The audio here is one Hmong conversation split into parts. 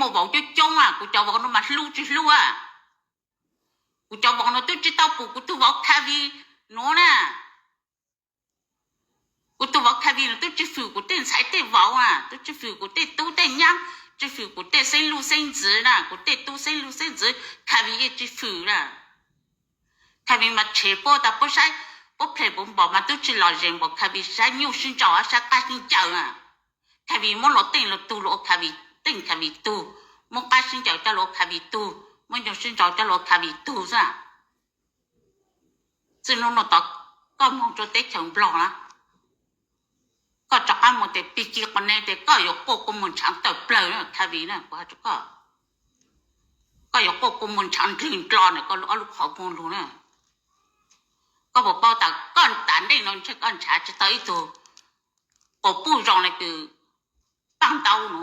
muaj vauv coob coob, kuv cov vauv no mas hlub tsis hlub. Kuv cov vauv no twb tsis tau pum kuv tus vauv Khavi nuav na. Kuv tus vauv Khavi no twb tsis fwm kuv tej ntxhais tej vauv na, twb tsis fwm kuv tej tub tej nyab, tsis fwm kuv tej xeeb luj xeeb ntxwv na, kuv tej tub xeeb luj xeeb ntxwv Khavi yeej tsis fwm na. Khavi mas tshev puab tas puab saib, puab phem puv npaum mas twb tsis lom zem npaum Khavi saib nyuj sib nraus hab saib qab sib ncaws na. Khavi muab luag teej luag tug los ua Khavi teej Khavi tug, muab qab sib ncaws coj los ua Khavi tug, muab nyuj sib nraus coj los ua Khavi tug xwb. Txij hnub no tod koj moog rua teb chaws Nplog na, koj rov qab moog tes pig kig quas nev tes koj yuav quaj kua muag ntshaav tawm plawg na Khavi na, kuv has rua koj. Koj yuav quaj kua muag ntshaav ndlwg ndlo na, koj lub ob lub qhov muag lug na. Koj puas paub tas koj tas neej no ntshe koj nrhav tsis tau ib tug quas puj zoo le kws Paaj Ntaub no.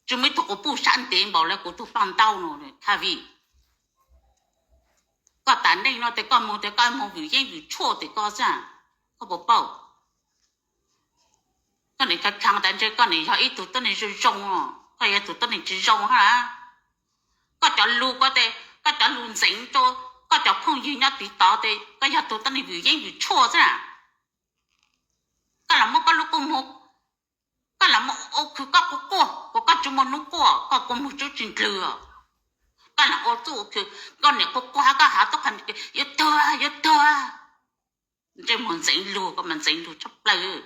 Tsis muaj ib tug quas puj sab ntev npaum le kuv tug Paaj Ntaub no Khavi. Koj tas neej no tes koj moog tes koj moog vwm yeeb vwm tshuaj tes koj xwb, koj puas paub? Koj nim khav khav tas ntshe koj nim yog ib tug tuab neeg zoo zoo, koj yog tug tuab neeg tsis zoo hab. Koj cov lug ko tes koj cov lug ntxeev rua koj cov phooj ywg nyob tiv tod tes koj yog tug tuab neeg vwm yeeb vwm tshuaj xwb na. Koj lam muab koj lub kua muag, koj lam muab ua khwv koj quaj quaj, kuas koj tsis muaj nub quaj, koj kua muag tsis tsis ndlwg. Koj lam ua txuj ua khwv, koj niam quaj quaj hab koj has tuab qha yuav tuag yuav tuag. Ntsej muag ntxeev lug, koj mas ntxeev lug tshaj plawg.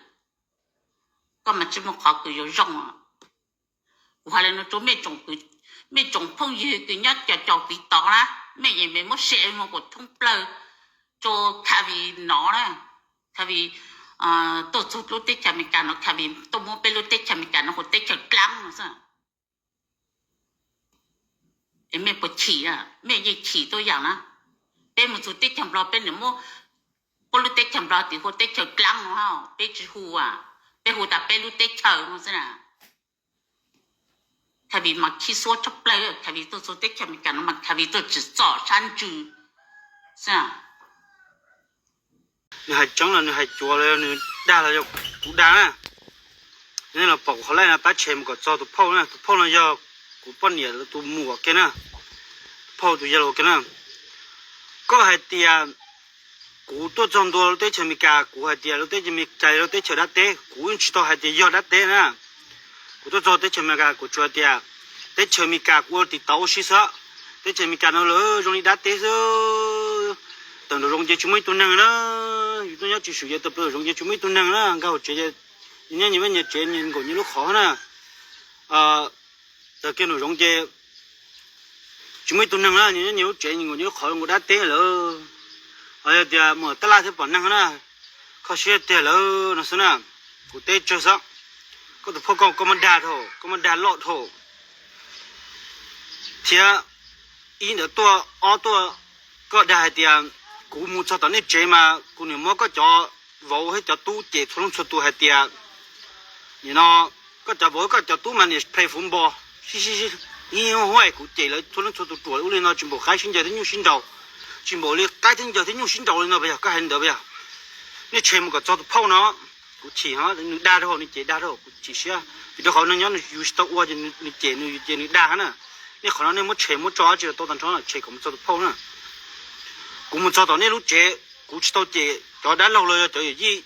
Koj mas tsis muaj qhov kws yuav zoo. Kuv has le nuav rua mej tsoom phooj ywg kws nyob caum caum tiv tod na, mej yeej mej muab share moog kuas thoob plawg rua Khavi nov na. Khavi tuaj txug lub teb chaws Amelikas no, Khavi tuaj muab peb lub teb chaws Amelikas no hu teb chaws dlaab no xwb. Es mej puas chim? Mej yeej chim tuaj yaam na. Peb moog txug teb chaws Nplog peb nim muab puab lub teb chaws Nplog tis hu teb chaws dlaab no, peb tsis hu, peb hu tas peb lub teb chaws no xwb na. Khavi mas khib xuab tshaj plawg, Khavi tuaj txug teb chaws Amelikas no mas Khavi tuaj tsim txom sab ntsws xwb. Nws hais tseeb los nws hais cuav los yog nws dag los yog kuv dag na. Nej los pom kuv qhov laij no pab tshem mus kom txog tus phauj na, tus phauj no yog kuv poj niam tus muam kiag na, tus phauj tus yawg laus kiag na. Koj hais tias kuv tuaj txog ntua lub teb chaws Amelikas, kuv hais tias lub teb chaws Amelikas yog lub teb chaws dab teb, kuv yeej tsis tau hais tias yog dab teb na. Kuv tuaj txog teb chaws Amelikas kuv tsuas hais tias teb chaws Amelikas kuv ua tiv tauv ua si xwb, teb chaws Amelikas no lawv zoo li dab teb xwb. Tawm nraum zoov ces tsis muaj ib tug neeg na, yus tuaj nyob tsis swm ces tawm plaws nraum zoov ces tsis muaj ib tug neeg na, nkag hauv tsev, nyob nyias vaj nyias tsev nyias nkaum nyias lub qhov na. Tawm kiag nraum zoov ces tsis muaj ib tug neeg na, nyias nyob nyias lub tsev nyias nkaum nyias lub qhov zoo nkaus dab teb lawm. Ho yog tias mus tab laj thiab pom neeg na, kho siab tiag lawm no xwb na. Kuv teb tsawg xwb, koj tus phauj koj, koj muab dag dhau, koj muab dag loj dhau. Thiab ib ntawd tuaj, ob tuaj, koj dag hais tias kuv mus txog tom nej tsev mas kuv niam muab koj cov vauv thiab cov tub cem txhua leej txhua tus hais tias nim no koj cov vauv koj cov tub mas niam play football, ib huaj kuv cem lawv txhua leej txhua tus ruam ua li no tsis npaum qaib sib ncaws thiab nyuj sib nraus, tsis npaum li qaib thiab ncaws thiab nyuj sib nraus li no puas yog? Koj hais li ntawd puas yog? Nej tshem mus kom txog tus phauj no. Kuv chim, nws dag dhau, nws cem dag dhau, kuv chim siab. Vim rau qhov neeg nyob yus tsis tau ua ces nws cem, nws ces nws dag na. Nej qhov no nej muab tshem muab tso dab tsi los tau tag nrho, tshem kom mus txog tus phauj na. Kuv mus txog tom nej lub tsev, kuv tsis tau cem cov dab laug los yog cov yawm yij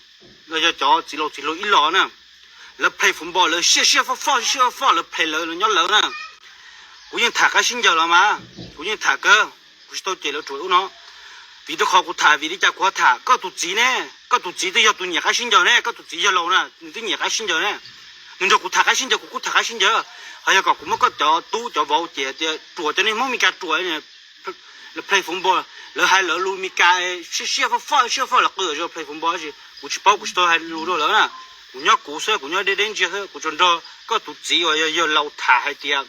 los yog cov txiv laus txiv hluas ib los na. Lawv play football lawv siab siab foj foj siab siab foj foj, lawv play lawv, lawv nyob lawv na. Kuv yeej tham qaib sib ncaws los mas, kuv yeej tham kawg, kuv tsis tau cem lawv ruam ub no. Vim rau qhov kuv tham, vim li cas kuv ho tham? Koj tus txiv ne, koj tus txiv twb yog tus nyiam qaib sib ncaws ne, koj tus txiv yog laus na nws twb nyiam qaib sib ncaws ne. Nws nrog kuv tham qaib sib ncaws, kuv kuj tham qaib sib ncaws. Ho yog kom kuv muab koj cov tub cov vauv ces hais tias ruam, cov niag Hmoob Meskas ruam, lawv play football, lawv hais lawv lus Meskas siab siab foj foj siab foj, lawv qw lawv play football, tab sis kuv tsis paub, kuv tsis tau hais lus rau lawv na. Kuv nyob kuv xwb, kuv nyob deb deb ntsiag xwb, kuv tsuas nrog koj tus txiv uas yog laus tham hais tias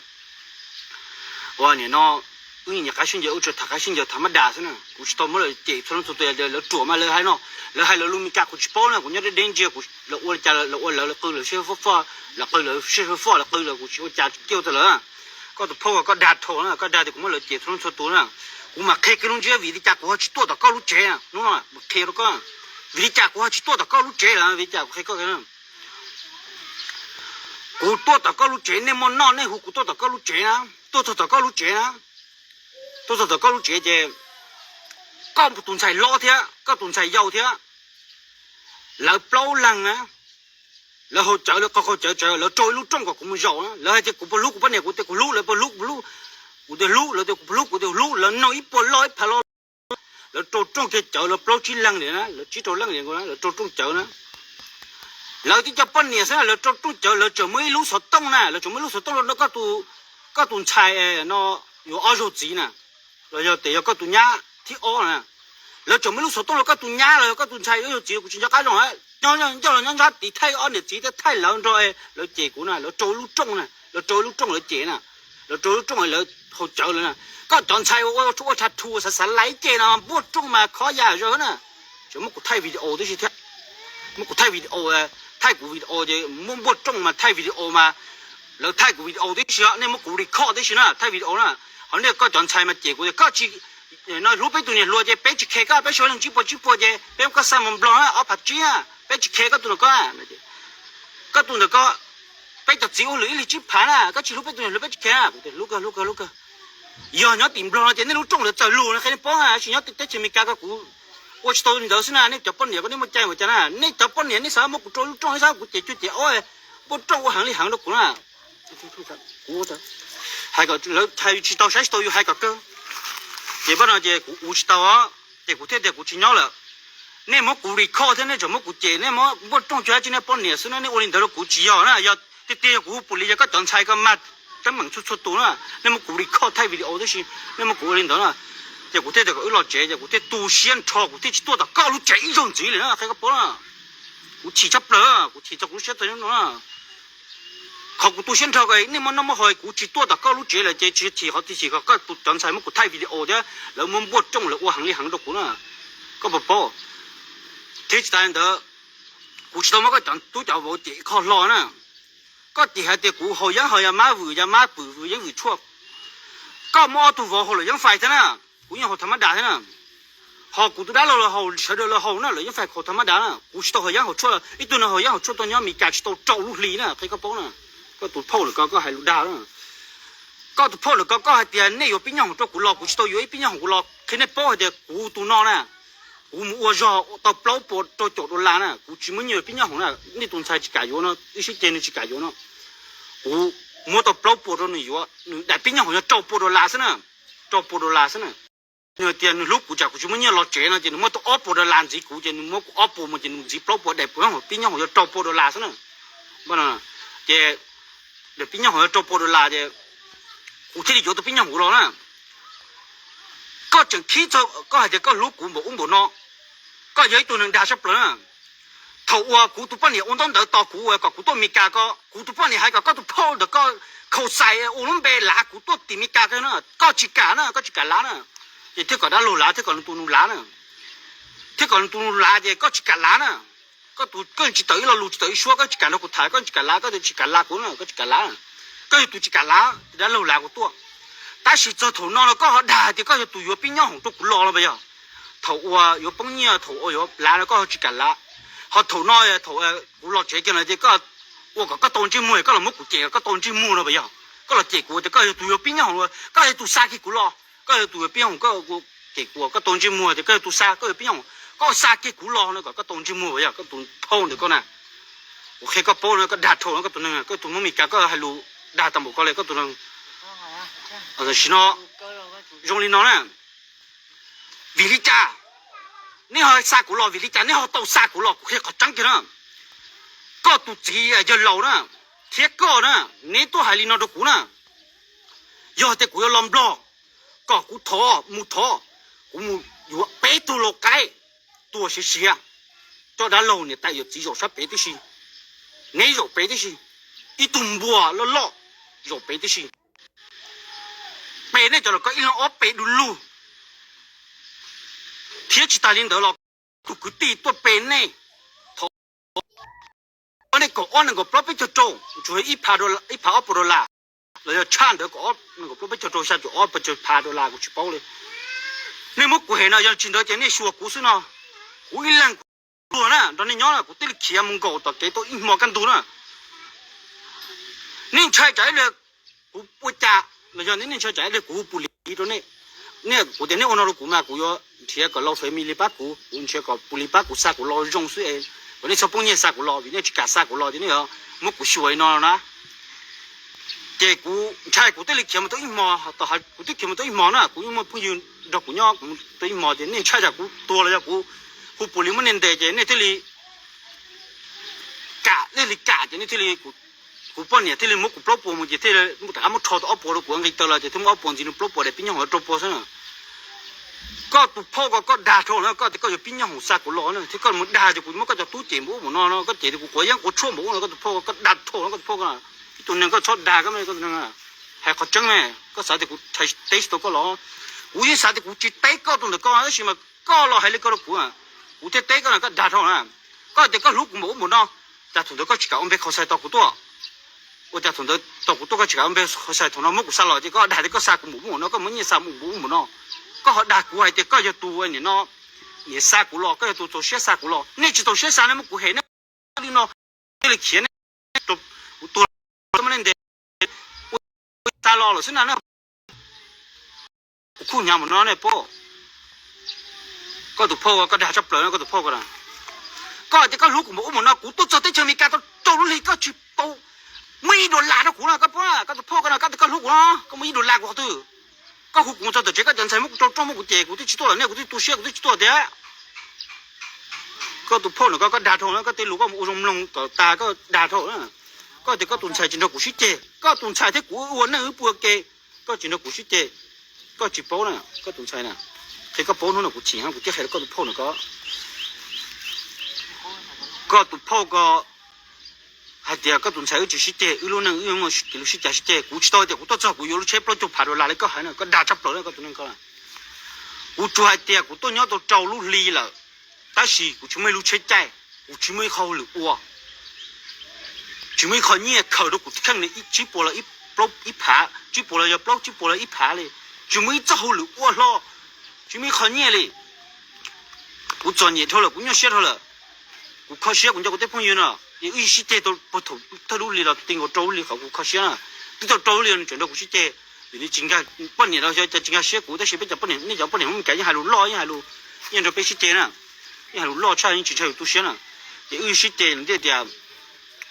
ua nim no wb nyiam qaib sib ncaws, wb tsuas tham qaib sib ncaws, tham mab das xwb na. Kuv tsis tau muab lawv cem txhua leej txhua tus, lawv ruam mas lawv hais no, lawv hais lawv lus Meskas kuv tsis paub na, kuv nyob deb deb ntsiag, kuv, lawv ua li cas lawv ua lawv, lawv qw lawv siab foj foj, lawv qw lawv siab foj foj, lawv qw lawv, kuv tsis ua cas kiag tau lawv. Koj tus phauj uas koj dag dhau na, koj dag tias kuv muab lawv cem txhua leej txhua tus na. Kuv mam qhia kiag lub ntsiab vim li cas kuv ho tsis tuaj tom koj lub tsev hnub no, mam qhia rau koj vim li cas kuv ho tsis tuaj tom koj lub tsev lawm, vim li cas kuv qhia koj na. Kuv tuaj tom koj lub tsev, nej muaj noj nej hu kuv tuaj tom koj lub tsev na, tuaj txog tom koj lub tsev na, tuaj txog tom koj lub tsev ces koj tus ntxhais hlob thiab koj tus ntxhais yau thiab, lawv plaub leeg na, lawv haus cawv, lawv qhov haus cawv, lawv rau ib lub rooj kom kuv mus zaum na. Lawv hais tias kuv puas hlub kuv poj niam, kuv tias kuv hlub, lawv puas hlub kuv, kuv tias hlub, lawv tias kuv puas hlub, kuv tias hlub, lawv noog ib puas loj ib phav loj. Lawv rau rooj kiag cawv, lawv plaub tsib leeg li na, lawv tsib rau leej li, lawv rau rooj cawv na. Lawv tib co poj niam xwb na, lawv rau rooj cawv, lawv tseem muaj ib lub xov tooj na, lawv tseem muaj ib lub xov tooj rau koj tus ntxhais no yuav ob zaug txiv na, los yog tias yog koj tus nyab thib ob na. Lawv tseem muaj ib lub xov tooj rau koj tus nyab los yog koj tus ntxhais yuav zaug txiv, kuv tsis nco qab zoo. Nyob los nyob ntsab tid thaij ob niam txiv thiab thaij lawv nrog lawv cem kuv na, lawv rau ib lub rooj na, lawv rau ib lub rooj lawv cem na, lawv rau ib lub rooj lawv haus cawv lawm na. Koj cov ntxhais ua ua tshuaj ua tshav thuam xav xav laiv cem no npuaj rooj mas khob ya zog na. Tseem muab kuv thaij video tib si thiab, muab kuv thaij video, thaij kuv video ces muab npuaj rooj mas thaij video mas, lawv thaij kuv video tib si, nej muab kuv record tib si na, thaij video na. Ho nej koj cov ntxhais mas cem kuv tias koj tsis hlub peb tus niam hluas ces peb tsis khe koj, peb sawv leej tsib puas tsib puas ces peb muab koj xa mus Nplog na ob phav tsib na, peb tsis khe koj tus ntawm ko. Koj tus ntawm ko, peb cov txiv ua lwm ib leeg tsib phav na, koj tsis hlub peb tus niam hluas peb tsis khe na. Kuv tias hlub kawg hlub kawg hlub kawg. Yog nyob tim Nplog no ces nej lub rooj lawv txawm lug no qhia nej paub na, tab sis nyob teb chaws Amelikas ko kuv ua tsis tau li ntawd xwb na. Nej cov poj niam ko nej muaj cai ua cas na, nej cov poj niam nej xav muab kuv rau lub rooj, nej xav kuv cem cuag cem ob, npuaj rooj ua heev li heev rau kuv na. Kuv hais kom lawv hais tsis tau saib tsis tau yus hais kom kawg. Ces pab no ces kuv ua tsis tau, ces kuv thiaj tias kuv tsis nyob lawm. Nej muab kuv record thiab nej tseem muab kuv cem, nej muab npuaj rooj cuag dab tsi, nej poj niam xwb na, nej ua li ntawd rau kuv tsis yog na. Yog tiag tiag yog kuv hu pus li yog koj cov ntxhais ko mas teeb meem txhua txhua tus na, nej muab kuv record thaij video tib si, nej muab kuv ua li ntawd na. Ces kuv thiaj tias kom wb los tsev, ces kuv thiaj tu siab nrho, kuv thiaj tsis tuaj tom koj lub tsev ib zaug ntxiv li na, qhia koj paub na. Kuv chim tshaj plaws, kuv chim txog kuv lub siab txog nyob no na. Qhov kuv tu siab nrho ko nej muaj noj muaj haus, kuv tsis tuaj tom koj lub tsev lawm ces tsis chim qhov twg, chim kom koj tus cov ntxhais muab kuv thaij video thiab lawv muab npuaj rooj lawv ua heev li heev rau kuv na. Koj puas paub? Thiab tsis tas li ntawd, kuv tsis tau muab koj cov tub cov vauv cem ib qho hlo na. Koj tsis hais tias kuv haus yeeb haus yas mab vwm yas mab pwm vwm yeeb vwm tshuaj. Koj muab ob tug vauv haus lawm yeeb fais thiab na, kuv yeej haus tha mab das thiab na. Ho kuv tus dab laug los haus, sawv daws los haus na, lawv yeeb fais haus tha mab das na. Kuv tsis tau haus yeeb haus tshuaj, ib tug no haus yeeb haus tshuaj tau nyob Mes Kas tsis tau rau lub hli na, qhia koj paub na. Koj tus phauj lawm ko koj hais lus dag na. Koj tus phauj lawm ko koj hais tias nej yuav pib nyob hoom rau kuv los, kuv tsis tau yuav ib pib nyob hoom kuv los, qhia nej paub hais tias kuv tus no na, kuv mus ua zog tau plaub puas rau caum dollar na, kuv tsis muaj nyiaj yuav pib nyob hoom na. Nej tus ntxhais tsis kam yuav no, wb sib ceg nws tsis kam yuav no, kuv muab tau plaub puas rau nws yuav, nws daim pib nyob hoom yog rau puas dollar xwb na, rau puas dollar xwb na. Nws hais tias nws hlub kuv tsam kuv tsis muaj nyiaj los tsev no ces nws muab tau ob puas dollar ntxiv kuv, ces nws muab kuv ob puas mus ces nws ntxiv plaub puas, daim pib nyob hoom yog rau puas dollar xwb na. Ces daim pib nyob hoom yog rau puas dollar ces kuv thiaj li yuav tus pib nyob hoom los na. Koj tseem khib txog koj hais tias koj hlub kuv npaum ub npaum no, koj yog ib tug neeg dag tshaj plaws na. Thaum uas kuv tus poj niam ua ntaub ntawv tos kuv kom kuv tuaj Mes Kas ko, kuv tus poj niam hais kom koj tus phauj ntawm koj khaus xais ua lub npe lav kuv tuaj tim Mes Kas ko na, koj tsis kam na, koj tsis kam lav na. Ces thiaj kom dab laug lav, thiaj kom nws tus nus lav na, thiaj kom nws tus nus lav ces koj tsis kam lav na. Koj tus, koj tsis tawm ib lo lus tsis tawm ib suab, koj tsis kam nrog kuv tham, koj tsis kam lav, koj tsis kam lav kuv na, koj tsis kam lav. Koj yog tus tsis kam lav, dab laug lav kuv tuaj. Tab sis txog thaum no no koj ho dag hais tias koj yog tus yuav pib nyob hoom rau kuv los no puas yog? Thaum uas yuav poob nyiaj, thaum uas yuav lav no koj ho tsis kam lav. Ho thaum no, thaum kuv los tsev kiag no ces koj ua kom koj tau ntsej muag, koj los muab kuv cem kom koj tau ntsej muag no puas yog? Koj los cem kuv tias koj yog tus yuav pib nyob hoom, koj yog tus xa kiag kuv los, koj yog tus yuav pib nyob hoom, koj cem kuv koj tau ntsej muag tias koj yog tus xa, koj yuav pib nyob hoom, koj xa kiag kuv los no kom koj tau ntsej muag puas yog? Koj tus phauj ntawm koj na, kuv qhia koj paub no, koj dag dhau no, koj tus neeg, koj tus Hmoob Mes Kas koj hais lus dag tau npaum ko li koj tus neeg. Tam sim no zoo li no na, vim li cas nej ho xa kuv los, vim li cas nej ho tau xa kuv los? Kuv qhia qhov tseeb kiag na, koj tus txiv yawg laus na, thiab koj na, neb tuaj hais li no rau kuv na, yog tias kuv yuav los Nplog, kom kuv thov mus thov, kuv mus yuav peb tug lau qaib tuag siav siav, coj dab laug niam tais yawm txiv zaum sab pem tib si, neb zaum pem tib si, ib tug npua loj loj zaum pem tib si, pe nej cov los ko ib leeg ob pes du lug, thiab tsis tas li ntawd los tus kwv tij tuaj pe nej, thov nej kaum ob nees nkaum plaub peb caug rau, tsuas ib phav ob puas dollar, los yog tshaj ntawd kaum ob nees nkaum plaub peb caug rau xya caum ob pes caug phav dollar kuv tsis paub li. Nej muab kuv hem no yog tsis ntawd ces nej xyuas kuv xwb no, kuv ib leeg kuv pluag na, nrog nej nyob na, kuv thiaj li khiav mus nkaum tom kev tau ib hmo kaj ntug na. Nej ntshai tsam ib pliag kuv ua cas los yog nej ntshai tsam ib pliag kuv hu pus lis rau nej. Nej, kuv tias nej ua no rau kuv mas kuv yuav nrhiav kom lau family pab kuv, kuv nrhiav kom pus lis pab kuv xa kuv los zoo xwb es kom nej txhob poob nyiaj xa kuv los, vim nej tsis kam xa kuv los ces nej yuav muab kuv xyuas li no na. Ces kuv ntshai kuv thiaj li khiav mus tau ib hmo, kuv twb khiav mus tau ib hmo na, kuv yeej muaj phooj ywg nrog kuv nyob, kuv mus tau ib hmo ces nej ntshai tsam kuv tuag los yog kuv hu pus lis muab nej ntes ces nej thiaj li kam, nej li kam ces nej thiaj li, kuv poj niam thiaj li muab kuv plaub puas mus ces thiaj li rov qab muab rho tau ob puas rau kuv, nqis taws los ces thiaj muab ob puas ntxiv nws plaub puas, de pib nyob hoom rau puas xwb. Koj tus phauj ko koj dag dhau na, koj tias koj yuav pib nyob hoom xa kuv los na thiab koj mus dag tias kuv muab koj cov tub cem npaum ub npaum no no, koj cem tias kuv quav yeeb quav tshuaj npaum ub no, koj tus phauj ko koj dag dhau na, koj tus phauj ko. Ib tug neeg koj txhob dag koj, hais qhov tseeb me. Koj xav tias kuv teb tsis tau koj los? Kuv yeej xav tias kuv tsis teb koj tus ntawm koj tab sis mas koj los hais li ko rau kuv, kuv thiaj teb koj na, koj dag dhau na. Koj tias koj hlub kuv npaum ub npaum no, cas thaum ntawd koj tsis kam ua npe qhov xais tos kuv tuaj? Ua cas thaum ntawd tos kuv tuaj koj tsis kam ua npe qhov xais, thaum no muab kuv xa los ces koj dag tias koj xa kuv npaum ub npaum no, koj muab nyiaj xa kuv npaum ub npaum no. Koj ho dag kuv hais tias koj yog tus niam no, niam xa kuv los, koj yog tus txaus siab xa kuv los, nej tsis txaus siab xa nej muab kuv hem nej li no, thiaj li khiav nej, kuv tuag muab nej ntes, ua xa los lawm xwb na. Kuv khuj hnyav mus no nej paub. Koj tus phauj koj dag tshaj plaws no, koj tus phauj ko na. Koj tias koj hlub kuv npaum ub npaum no, kuv tuaj txog teb chaws Amelikas tau rau lub hli koj tsis tau muaj ib dollar rau kuv no, koj paub, koj tus phauj ko na, koj tias koj hlub kuv no, koj muaj ib dollar kuv qhov twg? Koj hu kuv mus txog tom tsev koj cov ntxhais muab kuv rau rooj muab kuv cem, kuv twb tsis tuaj lawm nej, kuv twb tu siab, kuv twb tsis tuaj tiag. Koj tus phauj no koj, koj dag dhau na, koj tej lus koj mus ua zoo mloog kom tas, koj dag dhau na. Koj tias koj tus ntxhais tsis nrog kuv sib ceg, koj tus ntxhais thiab kuv ua neej wb pw ua ke, koj tsis nrog kuv sib ceg, koj tsis paub na, koj tus ntxhais na. Qhia koj paub hnub no kuv chim, kuv thiaj hais rau koj tus phauj no ko. Koj tus phauj ko hais tias koj tus ntxhais wb tsis sib ceg, wb lub neej wb muaj kev lus sib cav sib ceg. Kuv tsis tau hais tias kuv tuaj txog kuv yuav lub tsheb plaub caug phav dollar li koj hais na, koj dag tshaj plaws na koj tus neeg ko. Kuv tsuas hais tias kuv tuaj nyob tau rau lub hli lawm, tab sis kuv tsis muaj ib lub tsheb caij, kuv tsis muaj ib qho hauj lwm ua, tsis muaj ib qho nyiaj khaws rau kuv kheej li, tsib puas los ib phav, tsib puas los yog plaub tsib puas los ib phav li, tsis muaj ib txoj hauj lwm ua hlo, tsis muaj ib qho nyiaj li. Kuv txom nyem dhau lawm, kuv nyuaj siab dhau lawm. Kuv kho siab kuv nco kuv tej phooj ywg no, es wb sib ceg tau puag thaum thawj lub hli los ti nkaus rau lub hli qhov kuv kho siab na. Twb tau rau lub hli nws tseem nrog kuv sib ceg, vim nws tsis nkag, poj niam los xyov cas tsis nkag siab kuv, tab sis peb cov poj niam, nej cov poj niam Hmoob Meskas yeej hais lus loj, yeej hais lus, yeej nrog peb sib ceg na, yeej hais lus loj tshaj, yeej tsis ntshai yus tu siab na. Ces wb sib ceg nws thiaj tias,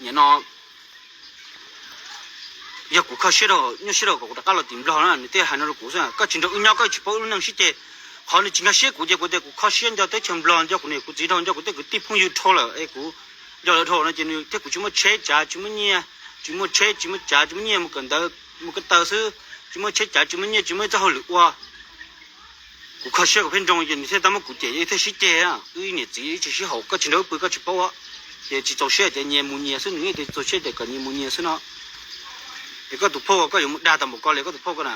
nim no yog kuv kho siab rau, nyuaj siab rau kom kuv rov qab los tim Nplog na, nws thiaj hais no rau kuv xwb. Koj tsis nrog wb nyob koj tsis paub wb lub neej sib ceg. Qhov nws tsis nkag siab kuv ces kuv tias kuv kho siab nco teb chaws Nplog, nco kuv niam kuv txiv dhau, nco kuv tej kwv tij phooj ywg dhau lawm es kuv nco lawv dhau no ces nws thiab kuv tsis muaj tsheb tsav, tsis muaj nyiaj, tsis muaj tsheb, tsis muaj tsav, tsis muaj nyiaj, mus kawm ntawv, mus ko taw xwb, tsis muaj tsheb cav, tsis muaj nyiaj, tsis muaj ib txoj hauj lwm ua. Kuv kho siab kuv pheej nroo ces nws thiaj tau muab kuv cem, thiaj sib ceg. Wb niam txiv tsis sib haum, koj tsis nrog wb pw koj tsis paub, ces tsis txaus siab ces nyias mus nyias xwb, nws yeej tias txaus siab ces kom nyias mus nyias xwb no. Es koj tus phauj koj yuav mus dag tau npaum ko li koj tus phauj ko na.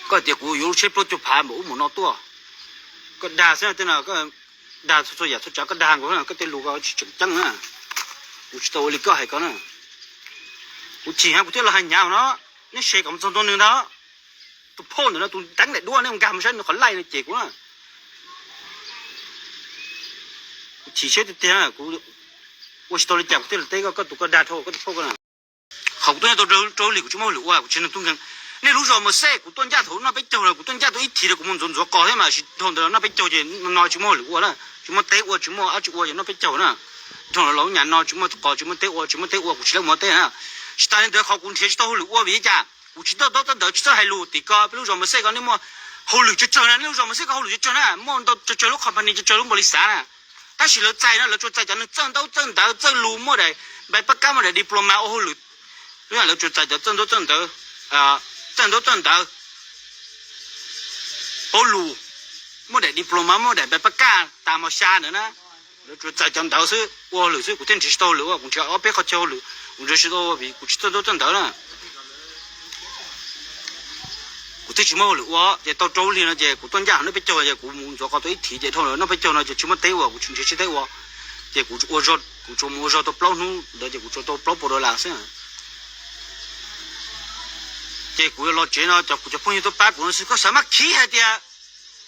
Koj tias kuv yuav lub tsheb plaub caug phav npaum ub npaum no tuaj, koj dag xwb tej no, koj dag txhua yam txhua tsav, koj dag nkaus, koj tej lus ko tsis tseem ceeb na. Kuv tsis tau ua li koj hais ko na. Kuv chim heev kuv thiaj los hais hnyav no. Neb se kom mus txog ntua nws ntag. Tus phauj ntawm no tus deev daim duab, neb mus nkag mus saib nws qhov laij no cem kuv na. Kuv chim siab tiag tiag, kuv ua tsis tau li cas kuv thiaj li teb koj, koj tus koj dag dhau koj tus phauj ko na. Qhov kuv tuaj nyob tau rau hli kuv tsis muaj hauj lwm ua, kuv tsis nrog tub nkeeg. Nej lub zos Mawv Xej kuv tuaj ncaj thaum noj peb caug los kuv tuaj ncaj tau ib thiv rau kuv mus ntxuav ntxuav qos thiab mas dhau ntawd los noj peb caug ces no tsis muaj hauj lwm ua na, tsis muaj teb ua tsis muaj dab tsi ua ces noj peb caug na. Dhau los los ub nyam no tsis muaj qos tsis muaj teb ua, tsis muaj teb ua kuv tsis lam mus ua teb na. Tsis tas li ntawd qhov kuv nrhiav tsis tau hauj lwm ua vim li cas? Kuv tsis txawj taub txawj ntawv, tsis txawj hais lus tim ko peb lub zos Mawv Xej ko nej muaj hauj lwm tsawg tsawg na, nej lub zos Mawv Xej ko hauj lwm tsawg tsawg na, muaj ntau tsawg tsawg lub company tsawg tsawg lub npaus li xav na. Tab sis lawv txais no lawv tsuas txais cov neeg txawj ntaub txawj ntawv txawj lus muaj daim npaim pab kab muaj daim diploma ua hauj lwm. Lub no lawv tsuas txais cov txawj ntaub txawj ntawv, txawj ntaub txawj ntawv, paub lus, muaj daim diploma muaj daim npaim pab kab tas mos xya ntawd na. Lawv tsuas txais cov ntawd xwb ua hauj lwm xwb, kuv thiaj nrhiav tsis tau hauj lwm ua, kuv nrhiav ob peb qhov chaw hauj lwm kuv nrhiav tsis tau vim kuv tsis txawj ntaub txawj ntawv na. Kuv thiaj tsis muaj hauj lwm ua ces tau rau hli no ces kuv tuaj ncaj noj peb caug ces kuv mus ntxuav qos tau ib thiv ces dhau noj peb caug no ces tsis muaj teb ua, kuv tsis nrhiav tsis teb ua. Ces kuv ua, kuv tsuas mus ua zog tau plaub hnub ntawd ces kuv tsuas tau plaub puas dollar xwb. Ces kuv yuav los tsev no cov kuv cov phooj ywg tuaj pab kuv no xwb, koj xav maj khib hais tias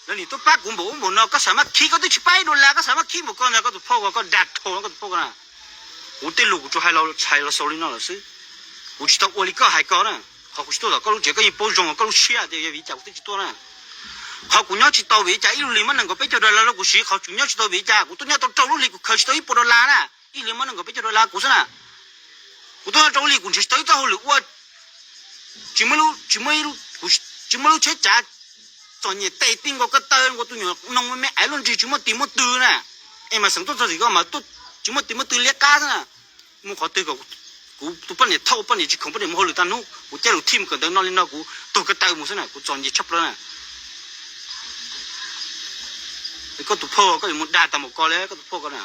lawv nim tuaj pab kuv npaum ub npaum no, koj xav maj khib, koj twb tsis pab ib dollar koj xav maj khib npaum ko ntag, koj tus phauj ko koj dag dhau koj tus phauj ko na. Kuv tej lus kuv tsuas hais los xaus li no lawm xwb. Kuv tsis tau ua li koj hais ko na. Qhov kuv tsis tuaj tom koj lub tsev koj yeej paub zoo koj lub siab tias yog vim cas kuv twb tsis tuaj na. Qhov kuv nyob tsis tau vim cas ib lub hlis muab nees nkaum peb caug dollar rau kuv siv, qhov kuv nyob tsis tau vim cas kuv tuaj nyob tau rau lub hlis kuv khaws tsis tau ib puas dollar na. Ib lub hlis muab nees nkaum peb caug dollar kuv xwb na. Kuv tuaj nyob rau lub hlis kuv nrhiav tsis tau ib txoj hauj lwm ua, tsis muaj, tsis muaj lub tsheb tsav txom nyem tes ti nkaus ko taw nkaus tus nyuam noog me me aiv luaj nrig tsis muaj tis muaj tw na. Es mas xeem tuaj txog tim ko mas tsis muaj tis muaj tw liab qab xwb na. Mus qhov twg kom kuv tus poj niam thauj, poj niam tsis khoom, poj niam mus hauj lwm tag hnub, kuv caij lus thij mus kawm ntawv no li no kuv tuag ko taw mus xwb na, kuv txom nyem tshaj plaws na. Koj tus phauj koj yuav mus dag tag npaum ko li koj tus phauj ko na.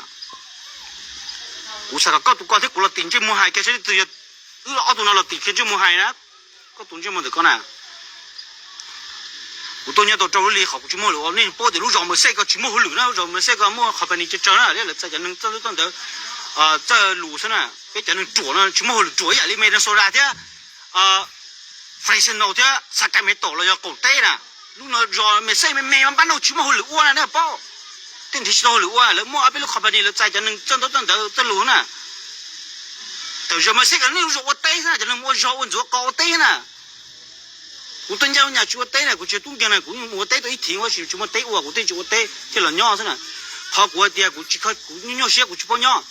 Kuv xav kom koj tus ko thiab kuv los tim ntsej muag hais kiag saib leej twg yog wb ob tug no los tim kiag ntsej muag hais na. Koj tus ntsej muag ntawm ko na. Kuv tuaj nyob tau rau lub hli qhov kuv tsis muaj hauj lwm ua, nej paub tias lub zos Mawv Xej ko tsis muaj hauj lwm na, lub zos Mawv Xej ko muaj company tsawg tsawg na, lawv txais cov neeg txawj tub txawj ntawv, txawj lus xwb na. Peb cov neeg ruam no tsis muaj hauj lwm, ruam ib yam li Minnesota thiab Fresno thiab Sacramento los yog qaum teb na. Lub no zos Mawv Xej me me mas npab nauj tsis muaj hauj lwm ua na, nej paub. Tej nrhiav tsis tau hauj lwm ua, lawv muaj ob peb lub company lawv txais cov neeg txawj tub txawj ntawv txawj lus na. Tam zos Mawv Xej ko nej lub zos ua teb xwb na, cov neeg ua zog ua ntxuav qos ua teb xwb na. Kuv tuaj nyob nyaj tsis ua teb na, kuv tsis tub nkeeg na, kuv mus ua teb tau ib thiv ua si tsis muaj teb ua kuv thiaj tsis ua teb thiaj los nyob xwb na. Qhov kuv hais tias kuv tsis, kuv nyuaj siab kuv tsis paub nyob.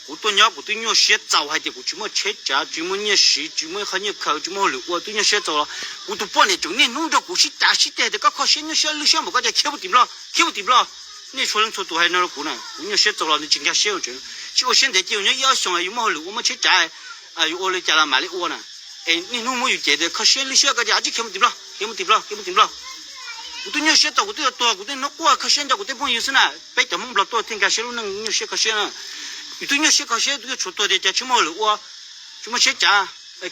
Kuv tuaj nyob kuv twb nyuaj siab txaus hais tias kuv tsis muaj tsheb tsav, tsis muaj nyiaj siv, tsis muaj qhov nyiaj khaws, tsis muaj hauj lwm ua, twb nyuaj siab txaus los kuv tus poj niam tseem niaj hnub nrog kuv sib cav sib ceg tias koj kho siab nyuaj siab lwj siab npaum ko tias khiav mus tim Nplog, khiav mus tim Nplog. Nej txhua leej txhua tus hais no rau kuv na, kuv nyuaj siab txaus los nws tsis nkag siab, tsis ua siab ntev cia yus nyob ib ob xyoos yus muaj hauj lwm ua muaj tsheb tsav, yus ua li cas los mam li ua na. Es niaj hnub muab yus cem tias kho siab lwj siab ko tias tsis khiav mus tim Nplog, khiav mus tim Nplog, khiav mus tim Nplog. Kuv twb nyuaj siab txaus kuv twb yuav tuag, kuv twb hnub quaj kho siab nco kuv tej phooj ywg xwb na, peb cov Hmoob Nplog tuaj thiaj nkag siab lub neej nyuaj siab kho siab na. Yus twb nyuaj siab kho siab twb yuav tshuav tuag tias cas tsis muaj hauj lwm ua, tsis muaj tsheb tsav,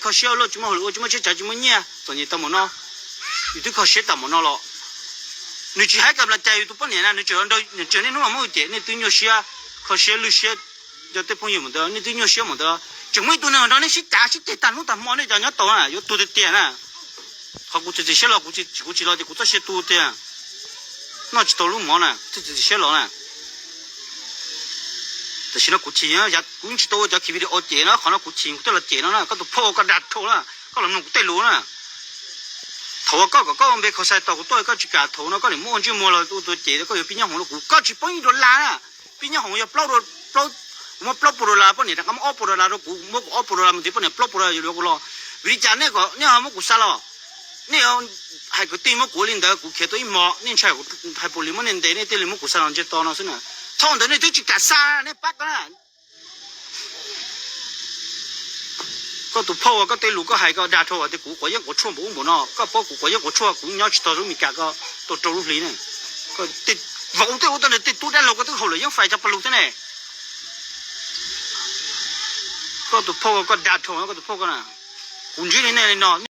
kho siab lawm tsis muaj hauj lwm ua tsis muaj tsheb tsav tsis muaj nyiaj txom nyem tau npaum no. Yus twb kho siab tau npaum no los nws tsis hais kam las cas yus tus poj niam na, nws tseem niaj hnub los muab yus cem, nej twb nyuaj siab kho siab lwj siab nco tej phooj ywg npaum ntawd, nej twb nyuaj siab npaum ntawd, tseem muaj ib tug neeg nrog nej sib cav sib ceg tag hnub tag hmo nej cov nyob tau na, yuav tuag tiag tiag na. Qhov kuv txiav txim siab los kuv tsis los ces kuv txoj sia tu tiag, noj tsis tau lub mov na, txiav txim siab los na. Tam sim no kuv chim, kuv yeej tsis tau ua cov khiv video cem no, qhov no kuv chim kuv thiaj los cem no na, koj tus phauj koj dag dhau na, koj los mloog kuv tej lus na. Thaum uas koj kom koj ua npe kho xais tos kuv tuaj koj tsis kam, thaum no koj niam muab ua ntsej muag los ua tus cem koj yuav pib nyob hoov rau kuv, koj tsis poob ib dollar na. Pib nyob hoov yog plaub, kuv muab plaub puas dollar, poj niam rov qab muab ob puas dollar rau kuv, muab kuv ob puas dollar mus tiv poj niam plaub puas dollar yuav luag kuv los. Vim li cas nej, nej ho muab kuv xa los? Nej hais kwv tij muab kuv ua li ntawd kuv khiav tau ib hmos, nej ntshai hais puas li muab nej ntes nej thiaj li muab kuv xa los ntsia to no xwb na. Thaum ntawd nej twb tsis kam xa, nej pab ko na. Koj tus phauj, koj tej lus koj hais koj dag dhau tias kuv quav yeeb quav tshuaj npaum ub npaum no, koj paub kuv quav yeeb quav tshuaj kuv nyob tsis tau lub Mes Kas ko tau rau lub hli ne. Vauv tej ub tau ntawd tej tub dab laug koj twb haus lawm yeeb fais cov paj lug thiab ne. Koj tus phauj koj dag dhau koj tus phauj ko na. Kuv ntsib li nej li no